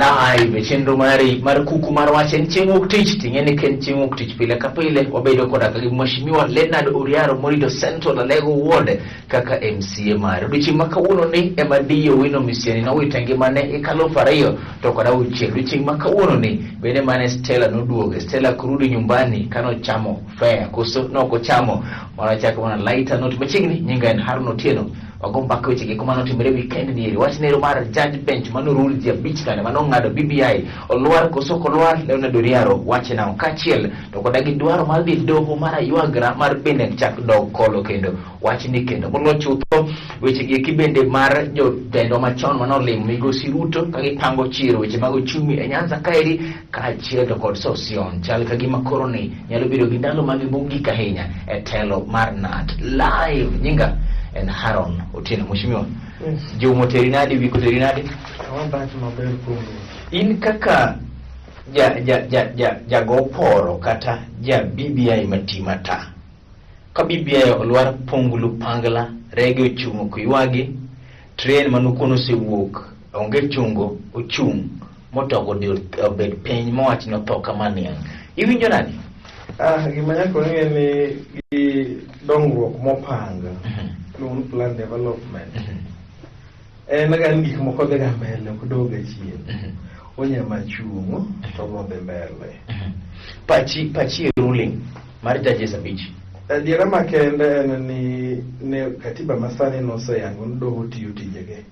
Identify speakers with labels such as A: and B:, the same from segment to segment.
A: Live e chenro mari mar kuku mar wach en chieng' wuok tich ting'e ni ken chieng' wuok tich pile ka pile wabedo koda ka gi Mheshimiwa Leonard Oriaro morito Central Alego Ward kaka MCA mare. Odiochieng' ma kawuono ni ema Diyo Owino Misiani nowito ngimane e 2006. Odiochieng' ma kawuono ni bende mane Stella noduoge. Stella kurudi nyumbani kanochamo fare koso nokochamo. Mano chako mana lighter note machiegni nyinga en Harun Otieno. Wago mbaka weche giko mane otimore weekend ni eri. Wach nero mar judge bench mano rule ji abich kane mano ng'ado BBI olwar koso ok olwar Leonard Oriaro wache nang'o kaachiel to koda gi dwaro mar dhi doho mar aywagra mar bende chak dog kolo kendo wachni kendo molo chutho weche gi eki bende mar jotendwa machon mane olimo migosi Ruto ka gipango chiro weche mag ochumi e Nyanza kaeri kaachiel to kod Sosion chal ka gima koro ni nyalo bedo gi ndalo mage mogik ahinya e telo mar NAT live nyinga en Haron Otieno. Mheshimiwa,
B: Yes.
A: juma oteri nadi, wik oteri nadi?
B: Wadak maber kuom Ruoth.
A: In kaka ja ja ja ja jago poro kata ja BBI matima ta ka BBI olwar pungulu pangla rege ochung' ok ywagi train manukono osewuok onge chungo ochung' motoko odhi obed piny mowach ni otho kama niang' iwinjo nadi?
B: Ah, gima nyaka wang'e ni gi dongruok mopang iluongo ni plan development en ga ni gik moko dhiga mbele ok dog achien. Onyama chung' to godhi mbele.
A: Pachi e ruling mar judges abich.
B: Adiera makende en ni ne katiba masani noseyango ni doho tiyo tijege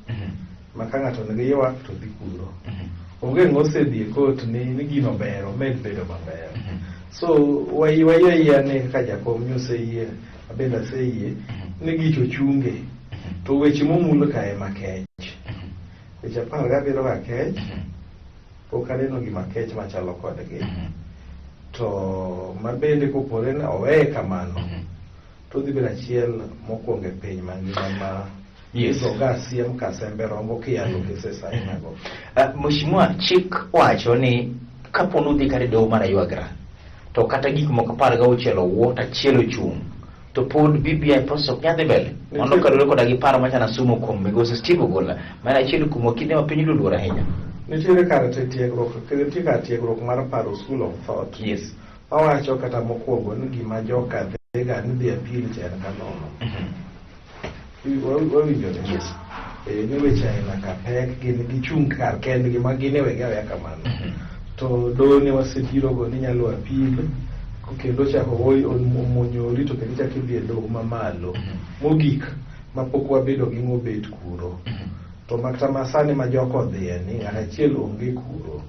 B: ma ka ng'ato nigi ywak to dhi kuro. Onge ng'osedhi e court ni gino ber omed bedo maber. So wayie ayia ni kaka jakom nyoseyie abende aseyie ni gicho chunge to weche momul ka ema kech. Weche 17 ka kech pok aneno gima kech machalo kodgi. To mabende kopore ni oweye kamano to odhi bedo achiel mokwongo e piny mangima ma igo siem ka sembe rombo kiyalo cases ainago.
A: Mheshimiwa, chik wacho ni kapo ni udhi kata e doho mar aywagra to kata gik moko 16 owuo to achiel ochung' to pod BBI process ok nyal dhi mbele. Mano kaluwore koda gi paro machano asumo kuom migosi Steve Ogolla ma en achiel kuom okinde ma piny luor ahinya.
B: Nitiere kar tiegruok, nitie kar tiegruok mar paro school of thought. Mawacho kata mokwongo ni gima joka dhiga ni dhi appeal cha en kanono. Wawinjore?
A: Yes.
B: Eh, ni weche aina ka pek gin gichung' kar kendgi ma gin e wegi aweya kamano. To doho ne wasebirogo ni nyalo appeal kendo chako omonyori to kendo ichako idhi e doho mamalo. Mogik mapok wabedo gi ng'obet kuro. To makata masani ma joko odhiye ni ng'at achiel onge kuro.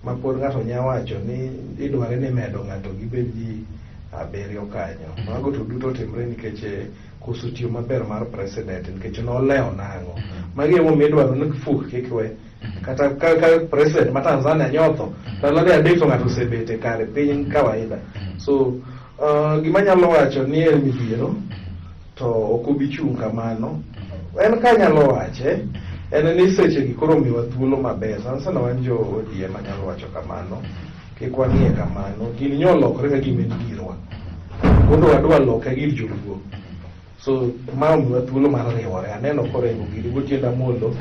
B: Ma pod ng'ato nya wacho ni idware ni medo ng'ato gibed ji abiriyo kanyo. Mago to duto timre nikech koso tiyo maber mar president nikech nolewo nang'o. Magi emomiyo idwaro ni fuok kik we. Kata ka president ma Tanzania nyotho, ndalo 3 to ng'ato osebet e kare piny kawaida. So gima anyalo wacho ni en midhiero to ok obi chung' kamano. En ka anyalo wache, en ni seche gi koro omiwa thuolo maber. Sana sana wan jo ODM anyalo wacho kamano. Kik wang'iye kamano. Gini nyo olokre ka gima en girwa. Mondo wadwa loke gir joluo. So ma omiwa thuolo mar riwore. Aneno koringo gini gotiendo Amolo.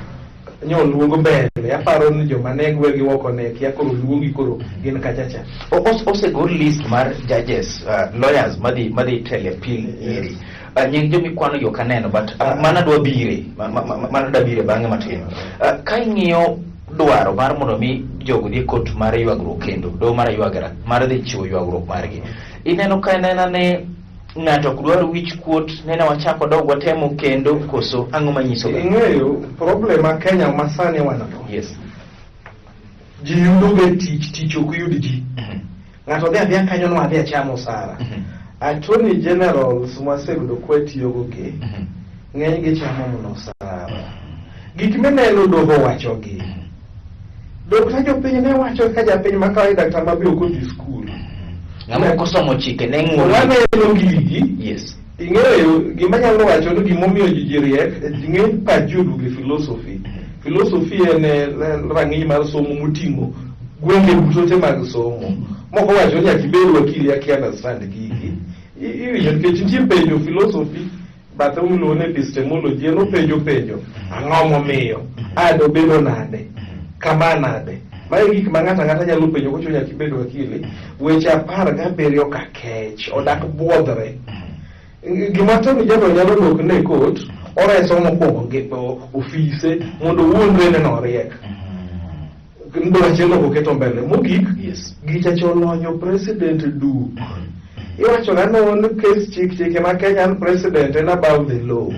B: Nyo luongo mbele. Aparo ni joma ne gwegi oko ne kia koro luongi koro gin kacha cha.
A: Osegol list mar judges, lawyers madhi tele appeal iri. Nying jomikwano gi ok aneno but mano adwa bire mano adwa bire bang'e matin. Ka ing'iyo dwaro mar mondo mi jogo dhi e court mar ywagruok kendo doho mar aywagra mar dhi chiwo ywagruok margi. Ineno ka enena ni ng'ato ok dwar wich kuot nene wachako dog watemo kendo koso ang'o manyiso ga?
B: Ing'eyo problem ma Kenya masani wan go. Ji yudo ga tich, tich ok yud ji. Ng'ato dhi adhiya kanyo no adhi acham osara. Attorney generals mwaseyudo kwatiyogo gi, ng'eny gi chamo mana osara. Gik mineno doho wacho gi. Dok jopiny ne wacho ka japiny ma kawaida kata ma be ok odhi skul.
A: Ng'ama ok osomo chike ne ng'ur.
B: Waneno gigi. Ing'eyo gima nyalo wacho ni gimomiyo ji riek, ng'eny pach ji oduogo e philosophy. Philosophy en rang'iny mar somo moting'o gwenge duto te mag somo. Moko wacho ni nyaka ibed wakili eka understand gigi. Iwinjo nikech nitie penjo philosophy bathe miluongo ni epistemology en openjo penjo ang'o momiyo a dobedo nade kama nade. Mae gik ma ng'ato ang'ata nyalo penjo kochuno nyaka ibed wakili. Weche 17 ka kech odak buodhre. Gima Attorney General nyalo dok ne court, oreso mokwongo gi ofise mondo owuondre ni noriek. Ndo achiel ok oketo mbele. Mogik, gicha cha olonyo president duk. Iwacho ga ni kes chik chike ma Kenya an president en above the law.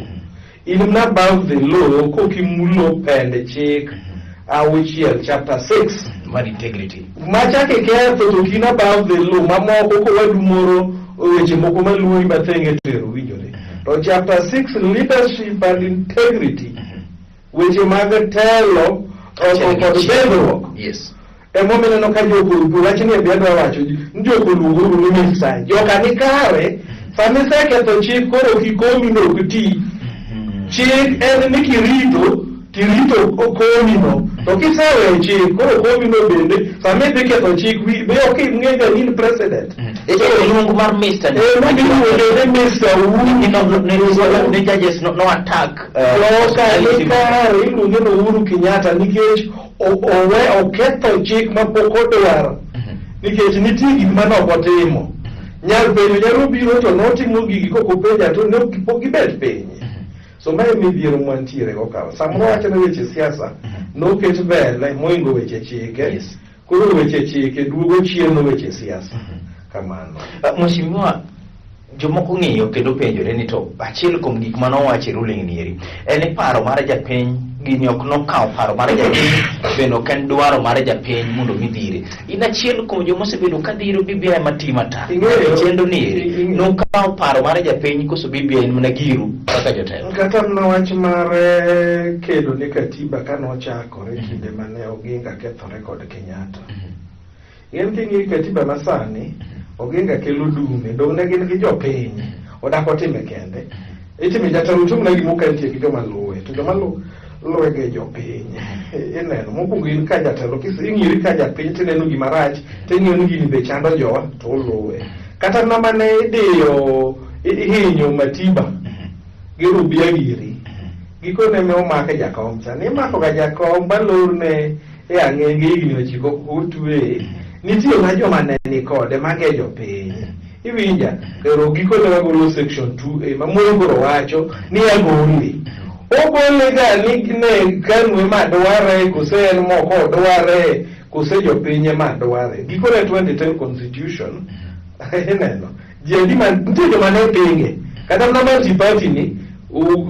B: In mana above the law kokimulo pend chik 6 chapter 6
A: mar integrity.
B: Machak iketho to ok in above the law mamoko kowadu moro weche moko maluori mathenge tero winjore. To chapter 6 leadership and integrity weche mag telo kod bendruok. Emomiyo ineno ka joko wachni be adwa wacho ni joko luongo ni Mr. Joka ni kare sama iseketho chik koro kikomi no ok ti. Chik en ni kirito tirito komi no to kiseweyo chik koro komi no bende sama idhi ketho chik be ok ing'e ga ni in president.
A: E luong mar Mr.
B: ni. Emomiyo ni Mr. Uhuru.
A: Ni judges no attack.
B: Joka ni kare iluonge ni Uhuru Kenyatta nikech owe oketho chik mapok odwaro nikech nitie gik mane ok otimo. Nyar penjo nyalo biro to notimo gigi kok openja to ne pok gibet piny. So mae midhiero mwantiere go ka. Samoro wacho ni weche siasa noket mbele moingo weche chike. Koro weche chike duogo chien weche siasa. Kamano.
A: Mheshimiwa, jomoko ng'iyo kendo penjore ni to achiel kuom gik mane owach e ruling ni eri en ni paro mar japiny gini ok nokawo paro mar japiny bende ok en dwaro mar japiny mondo mi dhire. In achiel kuom joma osebedo ka dhiro BBI mati mata. Chenro ni eri nokawo paro mar japiny koso BBI en mana giru kaka jotelo.
B: Kata mana wach mar kedo ne katiba kane ochakore kinde mane Oginga kethore kod Kenyatta. En king'iyo katiba masani, Oginga kelo dume, dong' ne gin gi jopiny, odak otime kende. Itime jatelo otimna gima ok entie gi joma luwe, to joma luwe gi jopiny. Ineno, mokwongo in ka jatelo, ing'iri ka japiny tineno gima rach, ting'iyo ni gini be chando jowa, to uluwe. Kata mana mane idiyo, ihinyo Matiba, gi Rubia giri, gikone ne omake jakom cha. Nimako ga jakom balorne e ang'enge higni 9 otweye. Nitie ma joma ne ni kode mage jopiny. Iwinja? Kero gikone wagolo section 2A ma Moi koro wacho ni agole. Ogole ga ni ne KANU ema dware kose en moko odware kose jopiny ema dware. Gikone 2010 constitution ineno. Ji adi ma nitie joma ne pinge. Kata mana multi party ni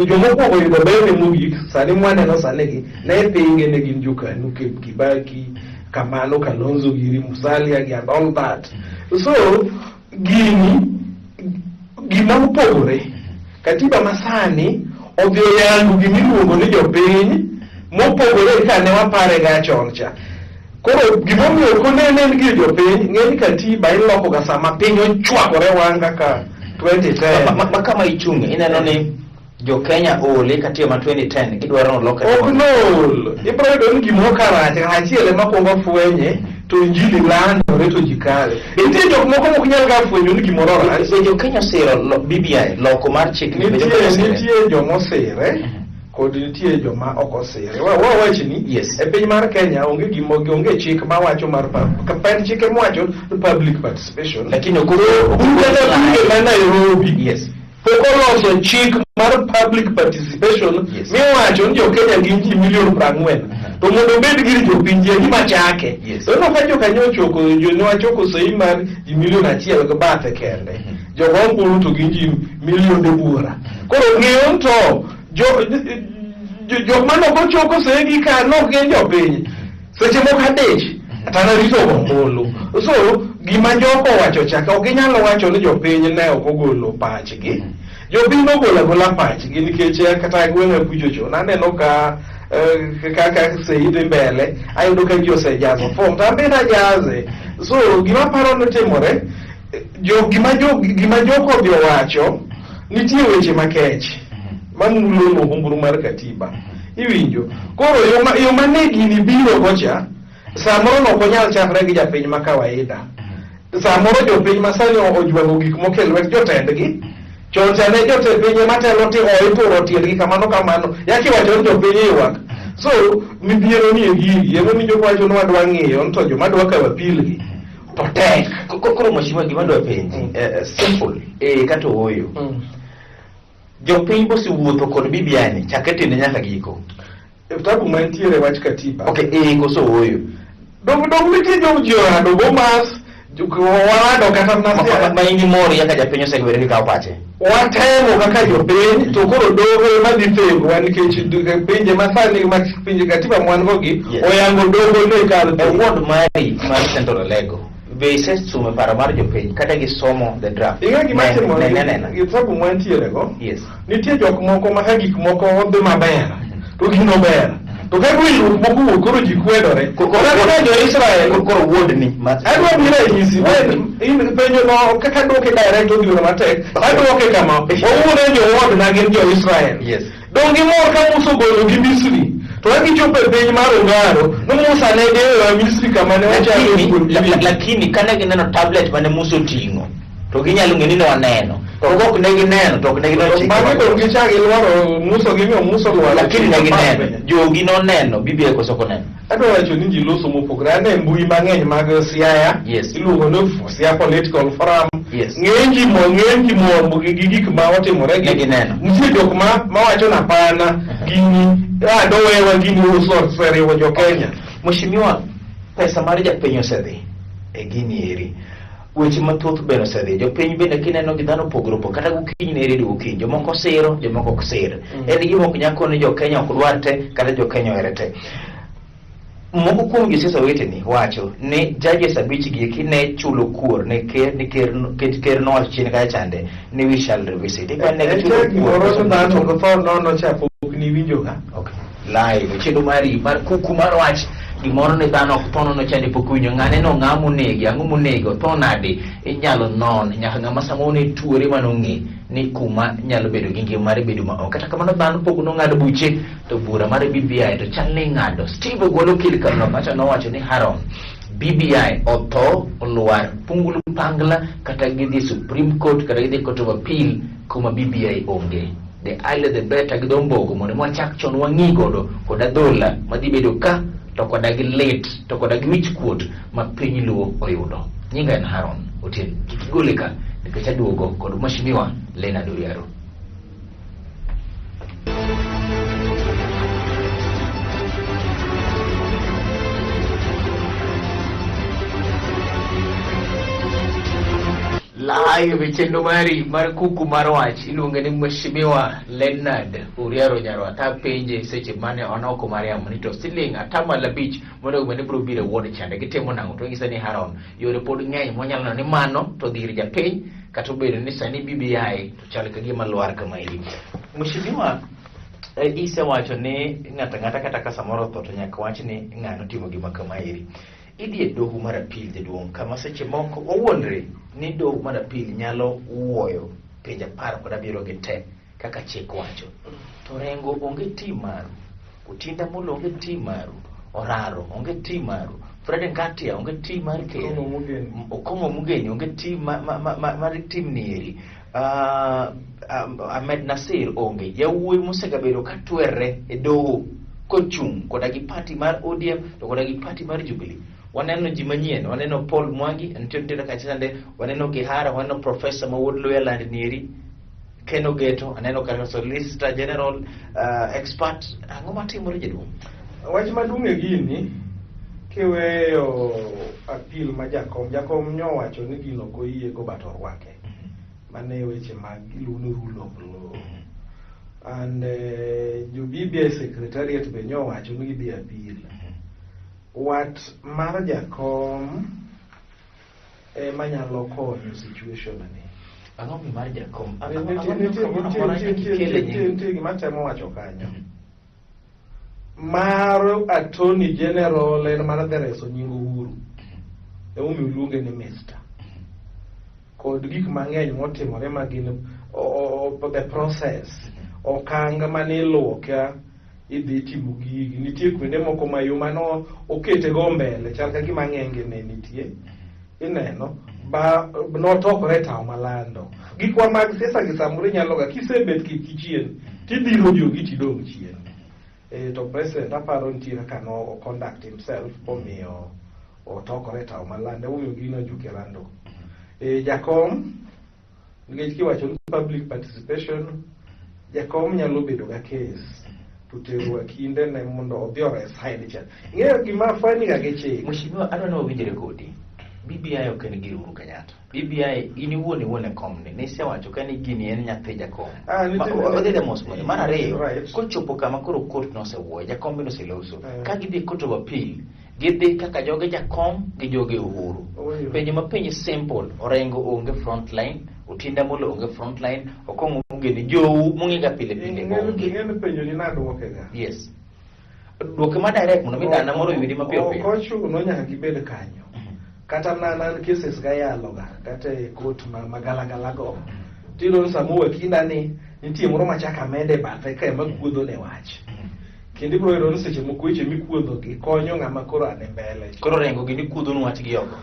B: jomokwongo yudo berne mogik sani mwaneno sani gi ne pinge ne gin jo-KANU Kibaki Kamano Kalonzo giri Musalia gi and all that. So gini gima opogore katiba masani odhi oyango gimiluongo ni jopiny mopogore ka ne wapare ga chon cha. Koro gimomiyo ok onene en gi jopiny ng'eny katiba iloko ga sama piny ochwakore wang' kaka 2010.
A: Ma kama ichung' ineno ni jo Kenya oole katiba ma 2010 gidwaro ni olok
B: Ok nool. Ibiro yudo ni gimoro ka rach, achiel ema kwongo fwenye to injili landore to ji kale. Nitie jok moko mok nyal ga fwenyo ni gimoro rach.
A: Be jo Kenya osiro BBI loko mar chik ni?
B: Nitie joma osire kod nitie joma ok osire. Wawach ni e piny mar Kenya onge gimo onge chik mawacho mar pend chike mawacho public participation.
A: Lakini ok
B: bunge ma Nairobi pok oloso chik mar public participation miwacho ni jo Kenya gin ji milion 40 to mondo obed gir jopiny ji adi machake. To ineno ka jokanyo ochoko ne wachoko sei mar ji milion 1 gi bathe kende. Jogo ombulu to gin ji milionde buora. Koro ng'eyo to jok mane ok ochoko sei ka nok gin jopiny. Seche moko adich to narito ombulu. So gima joko owacho cha ok ginyal wacho ni jopiny ne ok ogolo pachgi. Jopiny nogolo agola pachgi nikech kata gweng'a kucho cho naneno ka kaka sei dhi mbele ayudo ka ji osejazo form to an be najaze. So gima aparo ni timore gima joko odhi owacho nitie weche makech mamulo ombulu mar katiba. Iwinjo? Koro yo mane gini biro go cha samoro nok onyal chakre gi japiny ma kawaida. Samoro jopiny ma sani ojwang'o gik moko e lwet jotendgi. Chon cha ne jotend piny ema telo ti ituro tiendgi kamano kamano. Yaki wacho ni jopiny ywak. So midhiero ni e gigi emomiyo jok wacho ni wadwa ng'iyo ni to joma dwa kawo appeal gi to tek.
A: Koro mheshimiwa gima adwa penji, simple, eh kata ooyo. Jopiny bosewuotho kod BBI ni chakre tiende nyaka giko.
B: E vitabu mantiere wach katiba.
A: Okay, eh koso ooyo.
B: Dong dong nitie jom ji orado Bomas, warado kata mana
A: Ma in gi mor kaka japiny osebedo kikawo pache.
B: Watemo kaka jopiny to koro doho ema dhi thegowa nikech pinje masani ma pinje katiba mwan go gi oyango doho ne kar
A: E ward mari mar Central Alego, be isesumo paro mar jopiny kata gisomo the draft?
B: Ing'e gima
A: Ne-
B: timore
A: ne- ne- ne-
B: gi tabu mwantiere go.
A: Yes.
B: Nitie jok moko ma ka gik moko odhi maber to gino ber. To ka winjruok moko owuok koro ji kwedore. Koro jo Israel
A: Koro wuod ni ma
B: Adwa biro e nyisi, in penjo no kaka duoke direct odhi bedo matek. Aduoke kama, wawuone jo ward na gin jo Israel.
A: Yes.
B: Dong gimor ka Musa ogologi Misri. To ka gichopo e piny mar Ongaro, no Musa ne dewowa Misri kama ne wachalo
A: Lakini,
B: kuom
A: lakini kane gineno tablet mane Musa oting'o to ginyalo ng'e ni ne waneno to kok ne gineno to ok ne gineno chike
B: Bang'e dong gichak gilwaro Musa gimiyo Musa olwaro.
A: Lakini ne gineno jogi noneno BBI koso ok oneno.
B: Adwa wacho ni ji loso mopogore. Aneno e mbui mang'eny mag Siaya.
A: Yes.
B: Iluongo ni Siaya Political Forum.
A: Yes.
B: Ng'eny ji mo ng'eny ji mo gi gik ma otimore gi.
A: Ne gineno.
B: Nitie jok ma mawacho na hapana gini ah dowewa gini oseriwo jo Kenya.
A: Mheshimiwa, pesa mar japiny osedhi e gini eri. Weche mathoth bende osedhi. Jopiny bende kineno gi dhano opogore opogore. Kata gokinyi ne eri gokinyi. Jomoko siro, jomoko ok sir. En gima ok nyal koni jo Kenya ok dwar te, kata jo Kenya ohere te. Moko kuom josiasa weteni wacho ni judges abich gi eki ne chulo kuor ne ker ni ker ker, ker nowacho chien kacha chande ni we shall revisit. Iparo ne gichulo
B: Nitie
A: kuor.
B: gimoro
A: koso
B: to dhano ok tho nono cha pok niwinjo ga.
A: Okay. Live chenro mari mar kuku mar wach gimoro ni dhano ok tho nono chande pok winjo ng'ane no ng'a monegi ang'o monegi otho nade inyalo non nyaka ng'ama samoro ne tuore manong'e ni kuma nyalo bedo gi ngima mare bedo ma ok kata kamano dhano pok nong'ado buche to bura mar BBI to chal ni ing'ado Steve Ogwalo Okil Kamno kacha nowacho ni Haron BBI otho olwar pungulu pangla kata gidhi Supreme Court kata gidhi Court of Appeal kuma BBI onge the earlier the better gi dho mbogo mondo wachak chon wang'i godo kod adhola madhi bedo ka to koda gi lit to koda gi wich kuot ma piny luo oyudo. Nyinga en Haron Otieno, kik igole ka nikech aduogo kod Mheshimiwa Leonard Oriaro. Live e chenro mari mar kuku mar wach iluonge ni Mheshimiwa Leonard Uriaro Nyarwath apenje seche mane onoko mar yamo ni to siling 5% monego bed ni biro biro e ward chande gitimo nang'o to ng'isa ni Haron yore pod ng'eny mwanyalo neno ni mano to dhi ir japiny kata obedo ni sani BBI to chal ka gima lwar kama eri. Mheshimiwa isewacho ni ng'ato ang'ata kata ka samoro otho to nyaka wach ni ng'ano timo gima kama eri. Idhi e doho mar apil jaduong' kama seche moko wawuondre ni doho mar apil nyalo wuoyo penjo 17 gi te kaka chik wacho. To Rengo onge tim maru, Otinda Amollo onge tim maru, Oraro onge tim maru, Fred Ngatia onge tim mar ker,
B: Okong'o Mugeni.
A: Okong'o Mugeni onge tim mar tim nieri. Ahmed Nasir onge. Yawuoyi mosegabedo ka twerre e doho kochung' koda gi party mar ODM to koda gi party mar Jubilee. Waneno ji manyien, waneno Paul Mwangi, nitie nitiere kacha chande, waneno Kihara, waneno Professor ma wuod Luhyaland nieri, Ken Ogeto, aneno kata Solicitor General, expert. Ang'o matimore jaduong'?
B: Wach maduong' e gini, kiweyo appeal ma jakom, jakom nyowacho ni gino ok oyiego but orwake. Mano e weche mag iluongo ni rule of law. And jo BBI secretariat be nyowacho ni gidhi appeal. Wat mar jakom ema nyalo konyo situation ni.
A: Ang'o mi mar jakom?
B: Nitie gima atemo wacho kanyo. Mar Attorney General en mar dhi reso nying Uhuru. Emomiyo oluonge ni Mister. Kod gik mang'eny motimore ma gin the process. Okang' mane iluwo ka idhi timo gigi. Nitie kuonde moko ma yo mano okete go mbele chal ka gima ng'enge ne nitie. Ineno ba notokore tawo malando. Gikwa mag siasa gi samoro inyalo ga kisebet kichien tidhiro jogi tidong' chien. To president aparo nitie kaka no conduct himself bomiyo otokore e tawo malande emomiyo gino ojuke rando. Jakom nikech kiwacho ni public participation, jakom nyalo bedo ga case to tero wakinde ne mondo odhi ores side cha. Ing'eyo gima funny ga gi chik.
A: Mheshimiwa, adwa ni wawinjre kodi. BBI ok en gir Uhuru Kenyatta. BBI in iwuon iwuon e komni. Nisewacho ka ni gini en nyathi jakom.
B: Ah,
A: Wadhi e mos mondo. Mar ariyo, kochopo kama koro court nosewuoye, jakom bende oseloso. Ka gidhi e court of appeal, gidhi kaka joge jakom gi joge Uhuru.
B: Oyo.
A: Penjo ma penji simple, Orengo onge front line, Otiende Amollo onge front line, Okong'o Mugeni, jou mung'e ga pile pile onge.
B: Ing'e ni penjo ni nadwoke ga.
A: Yes. Duoke ma direct mondo mi dana moro oyudi mapiyo
B: Ok
A: piyo.
B: ochuno nyaka gibed kanyo. Kata mana an cases ga yalo ga kata e court ma magalagala go. Tiyudo ni sama wakinda ni nitie moro machak amede e bathe kae makuodho ne wach. Kendo ibiro yudo ni seche moko weche mikuodho gi konyo ng'ama koro ane mbele.
A: Koro Orengo gini kuodho wach gi oko.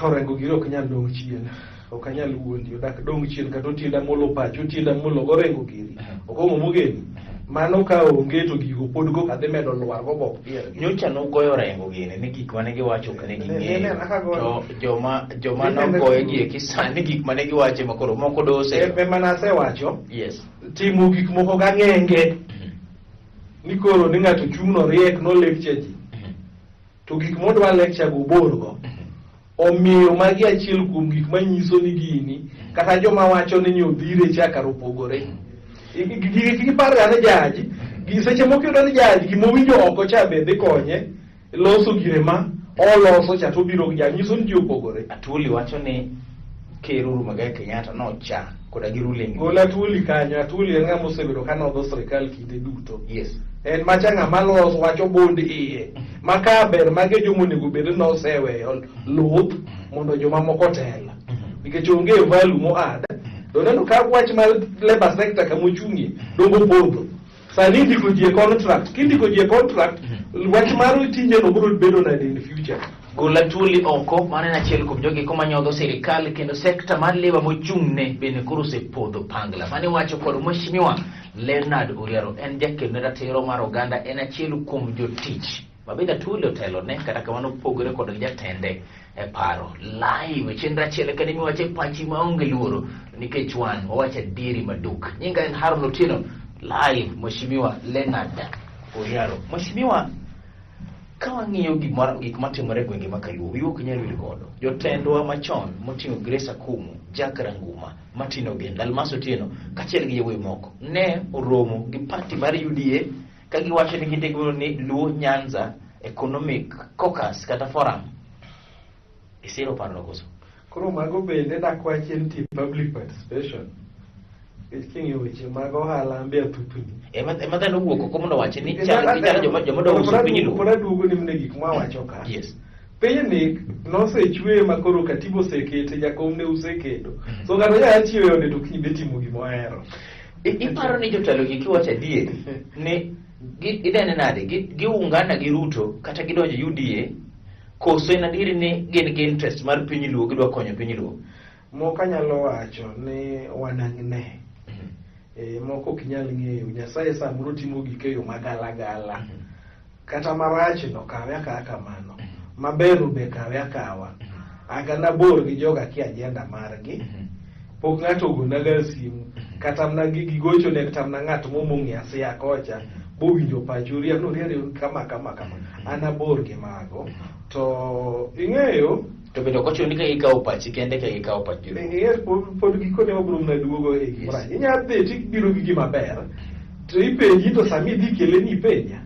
B: Orengo giri ok nyal dong' chien. Ok anyal wuondi odak dong' chien kata Otiende Amollo pacho Otiende Amollo gorengo giri. Okong'o Mogeni. Mano ka onge to gigo pod koka dhi medo lwar go bok piergi.
A: Nyocha nogoyo Orengo gini ni gik mane giwacho ok ne ging'eyo.
B: Ne, kaka goyo.
A: To joma
B: Ne, ne,
A: nogoye gi eki sani gik mane giwacho ema koro moko dose.
B: Ema nasewacho
A: Yes.
B: timo gik moko gang'enge ni koro ni ng'ato chung' noriek no lecture ji to gik modwa lecture go bor go. Omiyo magi achiel kuom gik manyiso ni gini kata joma wacho ni nyodhire cha kar opogore. Kik ipar ga ni jaji gi seche moko iyudo ni jaji gimowinjo oko cha be dhi konye loso gire ma oloso cha to obiro gi jaji nyiso ni ji opogore.
A: Atwoli wacho ni Ker Uhuru Muigai Kenyatta nocha koda gi ruling.
B: Gol Atwoli kanyo, Atwoli en ng'ama osebedo ka nodho sirikal kinde duto.
A: Yes.
B: En macha ng'ama loso wacho bond iye. Ma ka ber mage joma onego bed ni noseweyo luth mondo joma moko otel. Nikech onge value mo add. To neno ka wach mar labor sector kama ochung'ie, dongo podho. Sani indiko ji e contract, kindiko ji e contract, wach mar tije no biro bedo nade in future.
A: Gol Atwoli oko, mano en achiel kuom jogi eko manyodho sirikal kendo sekta mar labour mochung'ne bende koro osepodho pangla. Mane wacho kod Mheshimiwa Leonard Oriaro, en jaked ne ratiro mar oganda, en achiel kuom jotich ma bende Atwoli otelone, kata kamano opogore kod jatende e paro. Live chenro achiel kende miwacho e pachi maonge luoro nikech wan wawacho adieri maduk. Nyinga en Haron Otieno, live Mheshimiwa Leonard Oriaro. Mheshimiwa, ka wang'iyo gimoro gik matimore e gwenge ma Kaluo, wiwa ok nyal wil godo. Jotendwa machon moting'o Grace Akumu, Jack Ranguma, Martin Ogenda, Almas Otieno kaachiel gi yawuoyi moko ne oromo gi party mar UDA ka giwacho ni gindiko ni Luo Nyanza Economic Caucus kata Forum. Isiro paro koso?
B: Koro mago bende dakwachi nitie public participation. Nikech king'iyo weche mag ohala an be athupni.
A: Ema dhano owuok oko mondo owachi ni chal gichalo joma dwa uso piny Luo.
B: Pod aduogo ni mne gik mwawacho ka.
A: Yes.
B: Pinyni nosechwe ma koro katiba osekete, jakom ne useketo. So ng'ato nyalo chiewo e ode to kiny be timo gima ohero.
A: Iparo ni jotelo gi kiwacho adier ni idene nade giungana gi Ruto kata gidonjo UDA koso en adier ni gin gi interest mar piny Luo gidwa konyo piny Luo?
B: Moko anyalo wacho ni wanang'ne. Moko ok inyal ng'eyo. Nyasaye samoro timo gike e yo magalagala. Kata marach no kawe akawa kamano. Maber be kawe akawa. Agana bor gi joga kia agenda margi. Pok ng'ato ogonaga simu. Kata mana gigochone kata mana ng'at momong'e asiya kocha. Bowinjo pacho Oriaro no Oriaro kama kama kama. An abor gi mago. To ing'eyo
A: To bende ok ochuno ni ka gikawo pachi kende ka gikawo pach joluo.
B: Ing'eyo pod gikone wabiro mana duogo e gimoro. Inya dhi tibiro gi gima ber. To ipenji to sami idhi kele ni ipenja.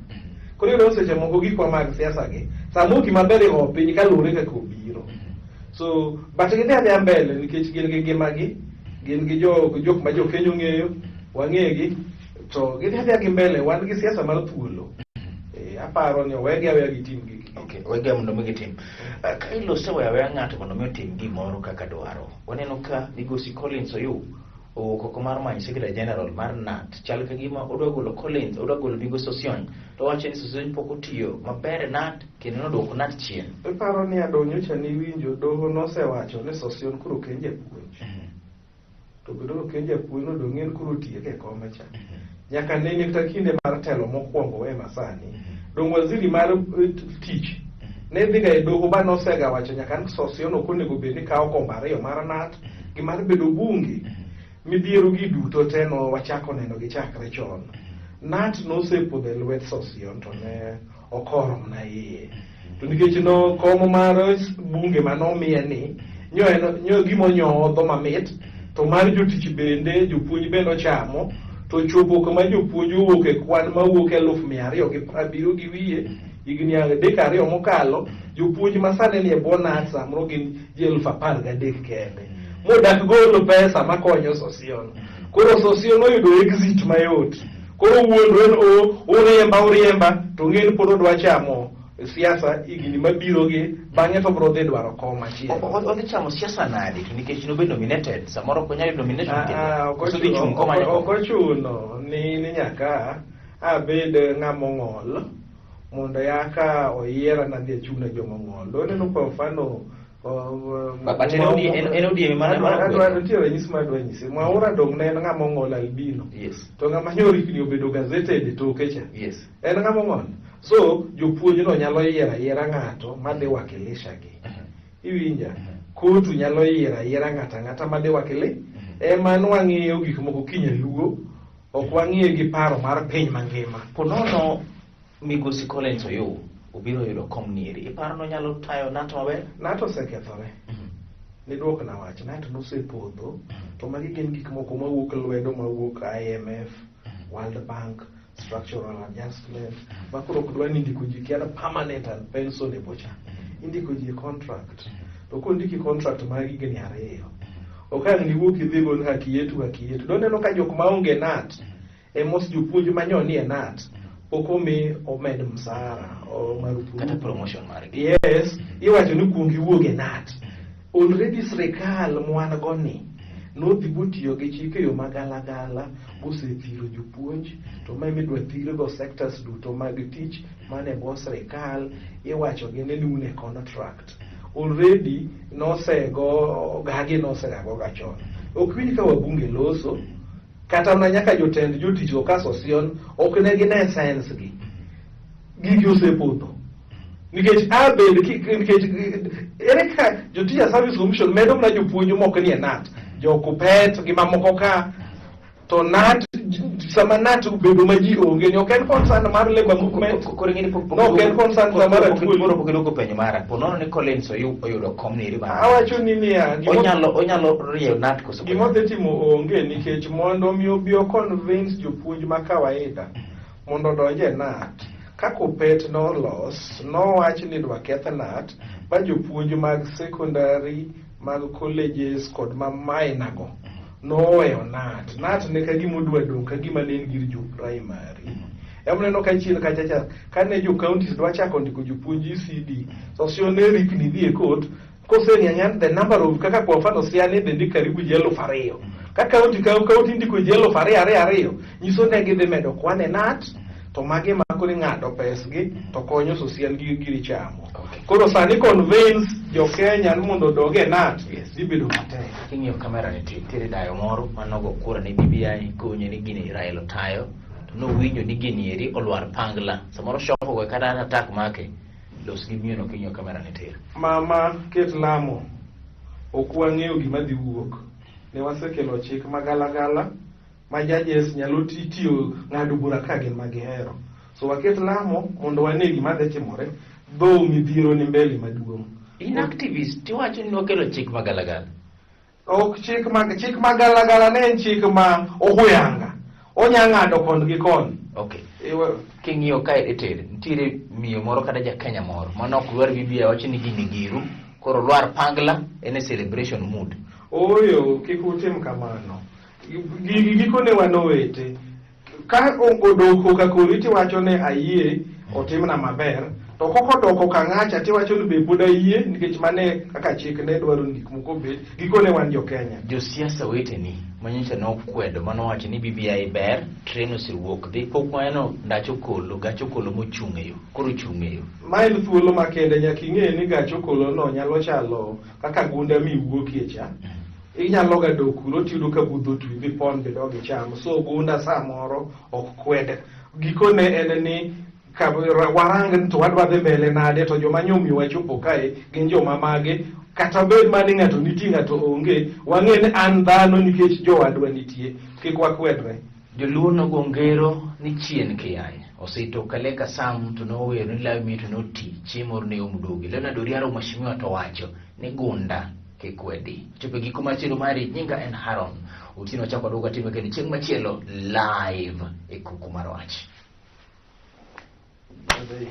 B: Koro iyudo seche moko gikwa mag siasa gi, samo gima ber igo piny kaluwore kaka obiro. So, but gidhi adhiya mbele nikech gin gi ngimagi, gin gi jok ma jo Kenya ong'eyo, wang'egi, to gidhi adhiya gi mbele, wan gi siasa mar thuolo. Aparo ni owegi aweya gitim gikgi.
A: Okay, owegi mondo mi gitim. Ka iloso weya aweya ng'ato mondo mi otim gimoro kaka dwaro. Waneno ka migosi Collins Oyuu owuok oko mar manyo Secretary General mar KNUT. Chal ka gima odwa golo Collins, odwa golo migosi Sossion. To owacho ni Sossion pok otiyo maber e KNUT kendo nodwoko KNUT chien.
B: Iparo ni Adonyo cha niwinjo doho nosewacho ni Sossion koro ok en japuonj. To bedo ok en japuonj no dong' en koro otieke e kome cha. Nyaka nene kata kinde mar telo mokwongo we masani. Dong waziri mar tich ne dhiga e doho ba nosega wacho nyaka ni Sossion ok onego bed ni kawo kombe ariyo mar KNUT gi mar bedo bunge. Midhiero gi duto te no wachako neno gi chakre chon. KNUT nosepodho e lwet Sossion to ne okoro mana iye. To nikech no kom mar bunge manomiye ni nyo en nyo gima onyodho mamit to mar jotich bende jopuonj bende ochamo to chopo kama jopuonj owuok e kwan mawuok 270,000 gi wiye higni 3 2 mokalo jopuonj masani ni e bwo KNUT samoro gin ji 13,000 kende modak golo pesa makonyo Sossion. Koro Sossion oyudo exit mayot. Koro wuondre ni o uriemba uriemba to ng'e ni pod odwa chamo siasa higni mabiro gi bang'e to biro dhi dwaro kom machielo.
A: Odhi chamo siasa nade to nikech nobedo nominated samoro ok onyal yudo nomination
B: Ah,
A: kendo.
B: ah, ok
A: Koso dhi
B: ochuno-
A: chung' komanyo
B: ok
A: kom.
B: ochuno ni nyaka abed ng'ama ong'ol mondo yaka oyiera nadhi achung' ne joma ong'ol. Do neno kwa mfano
A: But en ODM mana
B: adwa nitie ranyisi ma adwa nyisi. Mwaura dong' ne en ng'ama ong'ol albino. To ng'ama nyorikni obedo gazetted e toke cha. En ng'ama ong'ol. So jopuonj no nyalo yiero ayiera ng'ato madhi wakilisha gi. Iwinja? Kotu nyalo yiero ayiera ng'ato ang'ata madhi wakili. Ema nwang'iyo gik moko kinyaluo, ok wang'iye gi paro mar piny mangima.
A: Ponono migosi Collins Oyuu obiro yudo kom nieri iparo nonyalo tayo KNUT maber?
B: KNUT osekethore. Niduokna wach, KNUT nosepodho, to magi gin gik moko mawuok lwedo mawuok IMF, World Bank, structural adjustment, ma koro ok dwa ni indiko ji kia permanent and pensionable cha. Indiko ji e contract. To kondiki contract mar higni 2, ok ang' niwuok idhi go ni haki yetu haki yetu. Doneno ka jok maonge KNUT, emos jopuonj manyo nie KNUT, pok omi omed msara o marupurupu.
A: Kata promotion margi.
B: Yes, iwacho ni kuong iwuog e KNUT. Already sirikal mwan go ni nodhi botiyo gi chik e yo magalagala bosethiro jopuonj to ma emidwa thirgo sectors duto mag tich mane bwo sirikal iwacho gi ni un e contract. Already nosego gagi nosegagoga chon. Ok winj ka wabunge loso kata mana nyaka jotend jotich go ka Sossion ok ne gine sense gi. Gigi osepodho. Nikech abed nikech ere ka jo Teacher Service Commission medo mana jopuonj mok nie KNUT jo KUPPET gi mamoko ka to KNUT sama KNUT obedo ma ji onge ni ok en concern mar labor movement.
A: Koro ing'e ni pok
B: No, ok en concern samoro atuo.
A: Koro pok idwoko penjo mara. Ponono ni Collins Oyuu oyudo kom nieri mar.
B: Awacho ni niya
A: Onyalo rieyo KNUT koso?
B: Gima odhi timo onge nikech mondo mi obi o convince jopuonj ma kawaida mondo odonj e KNUT ka KUPPET nolos nowach ni idwa keth KNUT ba jopuonj mag secondary mag colleges kod ma minor go noweyo KNUT. KNUT ne ka gima odwa dong' ka gima ne en gir jo primary. Ema ka chien kacha cha kane jo counties dwa chako ndiko jopuonj ECD Sossion ne rikni dhi e court koseng'e the number of kaka kwa mfano Siaya ne dhi ndik karibu ji 2,000 ka county ka county indiko ji 2,000 2 2 nyiso ne gidhi medo kwan e KNUT to magi ma koro ing'ado pesgi to konyo Sossion gi giri chamo. Koro sani convince jo Kenya ni mondo odog e KNUT dhi bedo matek.
A: King'iyo kamera ni nitiere dayo moro manogo kura ne BBI kowinjo ni gini Raila otayo to nowinjo ni gini eri olwar pangla samoro shoko go kata attack make los gi miyono king'iyo kamera ni tir.
B: Mama ket lamo ok wang'eyo gima dhi wuok. Ne wasekelo chik magalagala ma judges nyalo tiyo ng'ado bura ka gin ma gihero. So waket lamo mondo wane gima dhi timore though midhiero ni mbele maduong'.
A: In activist tiwacho ni wakelo chik magalagala.
B: Ok chik mag chik magalagala ne en chik ma ohuyanga. Onya ng'ado kon gi kon.
A: Okay. King'iyo kae e nitiere miyo moro kata ja Kenya moro mane ok dwar BBI wacho ni gini giru koro lwar pangla en e celebration mood.
B: Ooyo kik utim kamano. Gigi gikone wan owete. Ka odoko ka kori tiwacho ni ayie otimna maber to kok odoko ka ng'acha tiwacho ni be pod ayie nikech mane kaka chik ne dwaro ni gik moko obed gikone wan jo Kenya.
A: Josiasa weteni manyocha nokwedo manowacho ni BBI ber tren osewuok dhi pok waneno ndach okolo gach okolo mochung' e yo koro ochung' e yo.
B: Ma en thuolo makende nyaka ing'e ni gach okolo no nyalo chalo kaka gunda miwuokie cha. Inyalo ga dok kuro tiyudo ka budho otwi mipon bidog icham. So gunda samoro ok kwed. Gikone en ni ka warang ni to wadwa dhi mbele nade to joma nyomiyo wachopo kae gin joma mage kata bed mana ni ng'ato nitie ng'ato onge wang'e ni an dhano nikech jowadwa nitie kik wakwedre.
A: Joluo nogo ngero ni chien kiyany osito kaleka sam to nowero ni lawi mito noti chiemo moro ne omdugi. Leonard Oriaro mheshimiwa to wacho ni gunda kik wedi. Chopo e giko mar chenro mari nyinga en Haron. Otieno chako waduogo atime kendo chieng' machielo live e kuku mar wach.
B: Adhi.